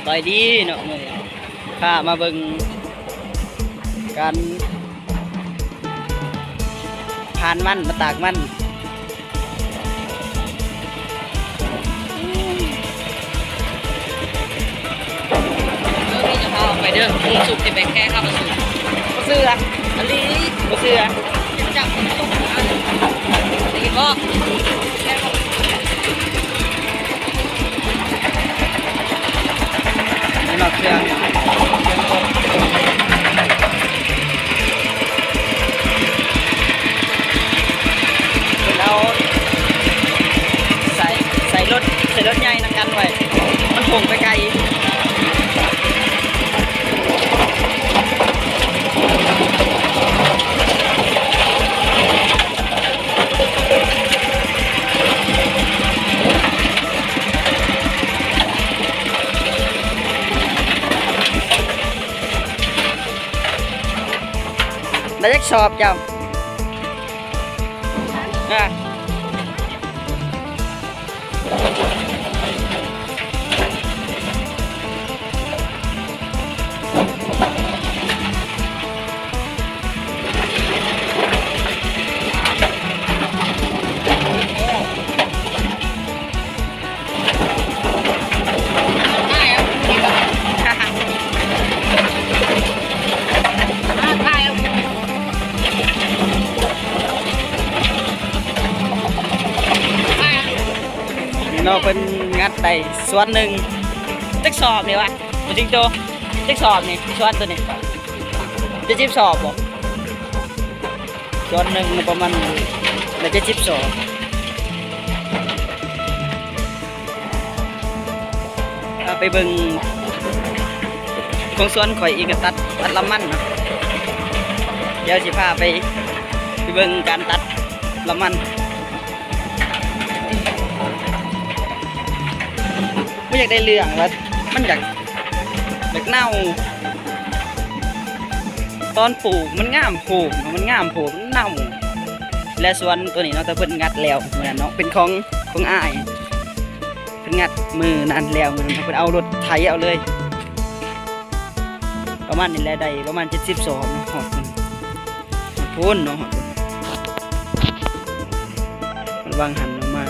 ສະບາຍດີເນາະ ມື້ນີ້ພາມາເບິ່ງການຜ່ານມັນ ມາຕາກມັນ. ເອີ ນີ້ຈະພາອອກໄປເດີ ມຸງສຸກຊິໄປແກ່ຂ້າມາສູບ. ບໍ່ເຊື່ອ ອີ່ຫຼີ ບໍ່ເຊື່ອ ຈັບສຸກ ໄດ້ຍິນບໍ່? ໃນນອກເຄື່ອງ ເພິ່ນເອົາໃສ່ ໃສ່ລົດ ໃສ່ລົດໃຫຍ່ນຳກັນໄວ້ ມັນໂປ່ງໄປໄກ. ໄດ້ຈັກສອບເຈົ້າ? ອາ. ນີ້ເນາະ ເພິ່ນງັດໄດ້ສ່ວນໜຶ່ງ. ຈັກສອບນີ້ວະ ບໍ່ຈິງໂຕ? ຈັກສອບນີ້ ສ່ວນໂຕນີ້ ເຈັດສິບສອບບໍ່? ສ່ວນໜຶ່ງປະມານໄດ້ເຈັດສິບສອບ. ພາໄປເບິ່ງຂອງສວນຂ້ອຍອີກ ກໍຕັດ ຕັດລຳມັນເນາະ. ດຽວຊິພາໄປ ໄປເບິ່ງການຕັດລຳມັນ. ບໍ່ຢາກໄດ້ເລື່ອງວ່າມັນຢາກ ຢາກເນົ່າ. ຕອນປູກມັນງາມໂພດເນາະ ມັນງາມໂພດ ມັນເນົ່າ. ແລະ ສວນໂຕນີ້ເນາະ ແຕ່ເພິ່ນງັດແລ້ວມື້ນັ້ນເນາະ ເປັນຂອງ ຂອງອ້າຍ ເພິ່ນງັດມື້ນັ້ນແລ້ວ ມື້ນັ້ນເພິ່ນເອົາລົດໄຖເອົາເລີຍ. ປະມານນີ້ແຫຼະ ໄດ້ປະມານເຈັດສິບສອບເນາະ ຮອດພຸ້ນ ຮອດພຸ້ນເນາະ ຮອດພຸ້ນ ວັງຫັ້ນເນາະ ມາ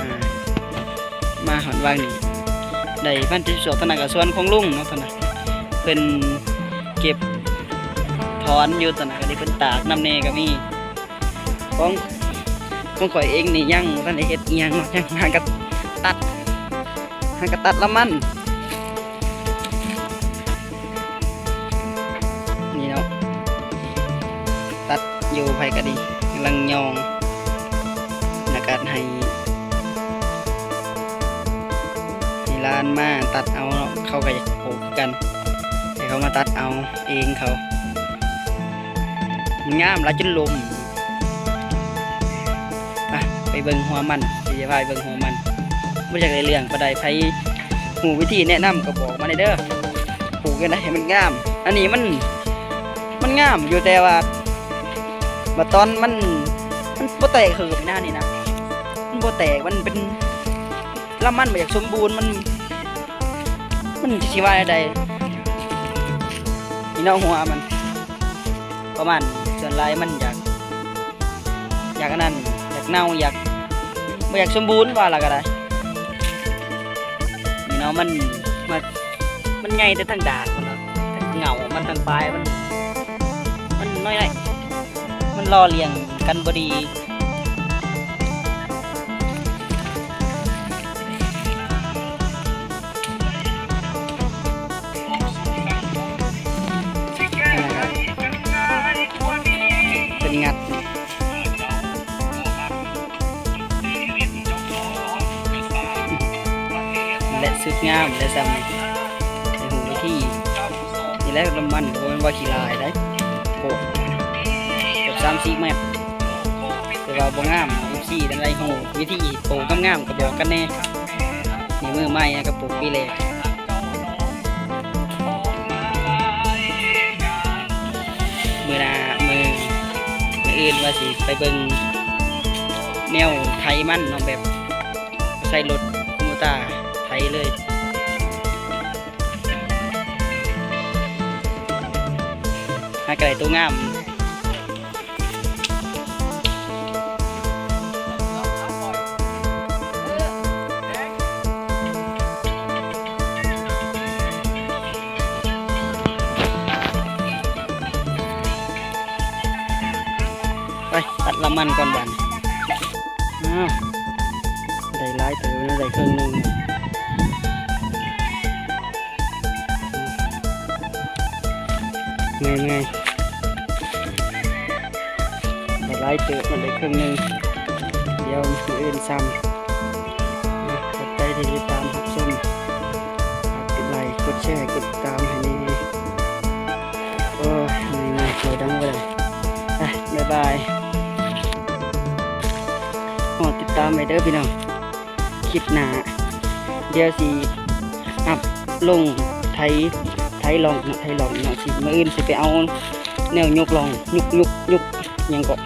ມາຮອດວັງນີ້ ໄດ້ປະມານເຈັດສິບສອບ. ທາງນັ້ນກໍສວນຂອງລຸງເນາະ ທາງນັ້ນເພິ່ນເກັບຖອນຢູ່ ທາງນັ້ນກໍໄດ້ເພິ່ນຕາກນຳແດ່ກໍມີ. ຂອງ ຂອງຂ້ອຍເອງນີ້ຍັງບໍ່ທັນໄດ້ເຮັດອີ່ຫຍັງເນາະ ຍັງຫາກະຕັດ ຫາກະຕັດລະມັນນີ້ເນາະ ຕັດຢູ່ ໃຜກະດີ ກຳລັງຍ່ອງ ແລ້ວກະໃຫ້ ໃຫ້ຫຼານມາຕັດເອົາເນາະ ເຂົາກະຢາກປູກຄືກັນ ໃຫ້ເຂົາມາຕັດເອົາເອງເຂົາ ມັນງາມຫຼາຍຈົນລົ້ມ. ໄປ ໄປເບິ່ງຫົວມັນ ຊິພາໄປເບິ່ງຫົວມັນ ບໍ່ຢາກໄດ້ເລື່ອງປານໃດ ໃຜຮູ້ວິທີແນະນຳກໍບອກມາແດ່ເດີ ປູກຈັ່ງໃດໃຫ້ມັນງາມ. ອັນນີ້ມັນ ມັນງາມຢູ່ ແຕ່ວ່າ ບາດຕອນມັນ ມັນບໍ່ແຕກເຫີນນະ ນີ້ນະ ມັນບໍ່ແຕກ ມັນເປັນ ລະມັນບໍ່ຢາກສົມບູນ ມັນ ມັນຊິວ່າແນວໃດ ນີ້ເນາະ ຫົວມັນ ປະມານ ສ່ວນຫຼາຍມັນຢາກ ຢາກອັນນັ້ນ ຢາກເນົ່າ ຢາກ ບໍ່ຢາກສົມບູນ ວ່າລະກະໄດ້ ນີ້ເນາະ ມັນ ມັນ ມັນໃຫຍ່ແຕ່ທາງດາກມັນເນາະ ເຫງົ້າມັນ ທາງປາຍມັນ ມັນນ້ອຍ ມັນຫຼໍ່ລ້ຽງກັນບໍ່ດີ. ເປັນຫຍັດ ແລະ ສຸດງາມແລ້ວຊ່ຳນີ້ ໃຫ້ຮູ້ວິທີ ນີ້ແຫຼະ ລະມັນ ບໍ່ແມ່ນວ່າຂີ້ຫຼາຍໃດ ໂພດ ເກືອບສາມສີ່ແມັດ ແຕ່ວ່າບໍ່ງາມ ເອັຟຊີ ຈັ່ງໃດ ຮູ້ວິທີປູກງາມໆ ກໍບອກກັນແດ່ ນີ້ມືໃໝ່ ກະປູກປີແລກ. ມື້ໜ້າ ມື້ ມື້ອື່ນວ່າຊິໄປເບິ່ງແນວໄຖມັນເນາະ ແບບໃຊ້ລົດຄູໂມຕາໄຖເລີຍ. ໃກ້ໂຕງາມ ໄປຕັດລຳມັນກ່ອນບາດນີ້. ອ້າວ ໄດ້ຫຼາຍເຕີບເນາະ ໄດ້ເຄິ່ງໜຶ່ງ. ເມື່ອຍ ເມື່ອຍ ໄດ້ຫຼາຍເຕີບ ໄດ້ເຄິ່ງໜຶ່ງ ດຽວມື້ອື່ນຊ້ຳ. ຂອບໃຈທີ່ຕິດຕາມຮັບຊົມ ຝາກກົດໄລ ກົດແຊ ກົດຕິດຕາມໃຫ້ແດ່. ໂອ້ຍ ເມື່ອຍ ເວົ້າດັງບໍ່ໄດ້. ອ່ະ ບາຍບາຍ ຮອດຕິດຕາມໄວ້ເດີພີ່ນ້ອງ. ຄລິບໜ້າ ດຽວຊິອັບລົງໄຖ ໄຖລ່ອງເນາະ ໄຖລ່ອງເນາະ ຊິ ມື້ອື່ນຊິໄປເອົາແນວຍົກລ່ອງ ຍຸກ ຍຸກ ຍຸກ ຫຍັງເກາະ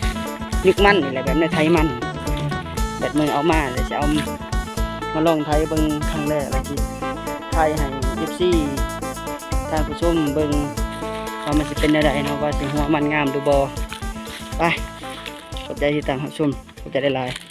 ຍຸກມັນນີ້ແຫຼະ ແບບແນວໄຖມັນ. ແບບມື້ເອົາມາແລ້ວຊິເອົາມາລອງໄຖເບິ່ງຄັ້ງແລກ ແລ້ວຊິຖ່າຍໃຫ້ເອັຟຊີ ທ່ານຜູ້ຊົມເບິ່ງວ່າມັນຊິເປັນແນວໃດເນາະ ວ່າຊິຫົວມັນງາມຫຼືບໍ່. ໄປ ຂອບໃຈທີ່ຕາມຮັບຊົມ ຂອບໃຈຫຼາຍໆ.